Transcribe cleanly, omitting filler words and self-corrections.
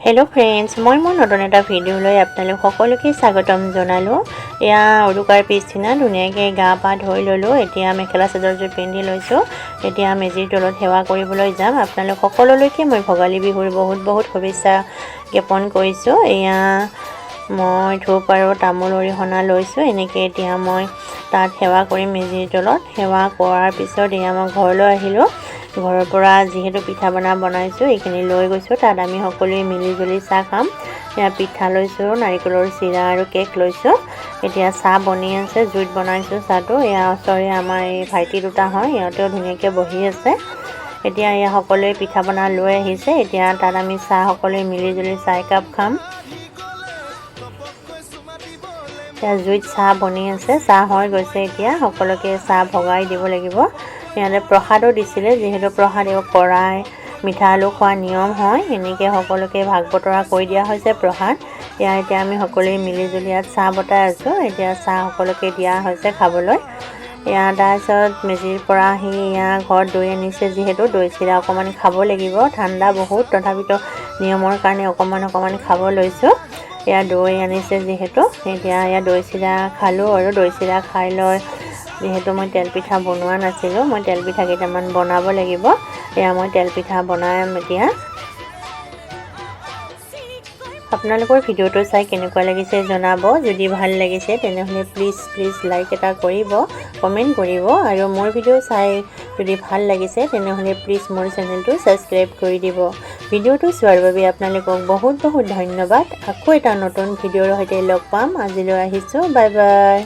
Hello' friends, মই মোৰ নতুন এটা ভিডিঅ' লৈ আপোনালোক সকলোকে স্বাগতম জনালোঁ। এয়া উৰুকাৰ পিছদিনা ধুনীয়াকৈ গা পা ধুই ল'লোঁ। এতিয়া মেখেলা চাদৰযোৰ পিন্ধি লৈছোঁ। এতিয়া মেজিৰ তলত সেৱা কৰিবলৈ যাম। আপোনালোক সকলোলৈকে মই ভোগালী বিহুৰ বহুত বহুত শুভেচ্ছা জ্ঞাপন কৰিছোঁ। এয়া মই ধূপ আৰু তামোল অৰিহণা লৈছোঁ। এনেকৈ এতিয়া মই তাত সেৱা কৰিম। মেজিৰ তলত সেৱা কৰাৰ পিছত এয়া মই ঘৰলৈ আহিলোঁ। ঘৰৰ পৰা যিহেতু পিঠা পনা বনাইছোঁ, এইখিনি লৈ গৈছোঁ। তাত আমি সকলোৱে মিলি জুলি চাহ খাম। এয়া পিঠা লৈছোঁ, নাৰিকলৰ চিৰা আৰু কেক লৈছোঁ। এতিয়া চাহ বনি আছে, জুইত বনাইছোঁ চাহটো। এয়া ওচৰৰে আমাৰ এই ভাইটি দুটা হয়, সিহঁতেও ধুনীয়াকৈ বহি আছে। এতিয়া এয়া সকলোৱে পিঠা পনা লৈ আহিছে। এতিয়া তাত আমি চাহ সকলোৱে মিলি জুলি চাহ একাপ খাম। এতিয়া জুইত চাহ বনি আছে, চাহ হৈ গৈছে। এতিয়া সকলোকে চাহ ভগাই দিব লাগিব। সিহঁতে প্ৰসাদো দিছিলে, যিহেতু প্ৰসাদ কৰাই মিঠা আলু খোৱা নিয়ম হয়। এনেকৈ সকলোকে ভাগ বতৰা কৰি দিয়া হৈছে প্ৰসাদ। ইয়াত এতিয়া আমি সকলোৱে মিলি জুলি ইয়াত চাহ বটাই আছোঁ। এতিয়া চাহ সকলোকে দিয়া হৈছে খাবলৈ। এয়া তাৰপিছত মেজিৰ পৰা আহি এয়া ঘৰত দৈ আনিছে, যিহেতু দৈ চিৰা অকণমান খাব লাগিব। ঠাণ্ডা বহুত, তথাপিতো নিয়মৰ কাৰণে অকণমান অকণমান খাব লৈছোঁ। এয়া দৈ আনিছে যিহেতু, এতিয়া এয়া দৈ চিৰা খালোঁ আৰু দৈ চিৰা খাই লৈ যিহেতু মই তেল পিঠা বনোৱা নাছিলোঁ, মই তেল পিঠা কেইটামান বনাব লাগিব। এয়া মই তেল পিঠা বনাম এতিয়া। আপোনালোকৰ ভিডিঅ'টো চাই কেনেকুৱা লাগিছে জনাব। যদি ভাল লাগিছে, তেনেহ'লে প্লিজ প্লিজ লাইক এটা কৰিব, কমেণ্ট কৰিব আৰু মোৰ ভিডিঅ' চাই যদি ভাল লাগিছে, তেনেহ'লে প্লিজ মোৰ চেনেলটো ছাবস্ক্ৰাইব কৰি দিব। ভিডিঅ'টো চোৱাৰ বাবে আপোনালোকক বহুত বহুত ধন্যবাদ। আকৌ এটা নতুন ভিডিঅ'ৰ সৈতে লগ পাম। আজিলৈ আহিছোঁ, বাই বাই।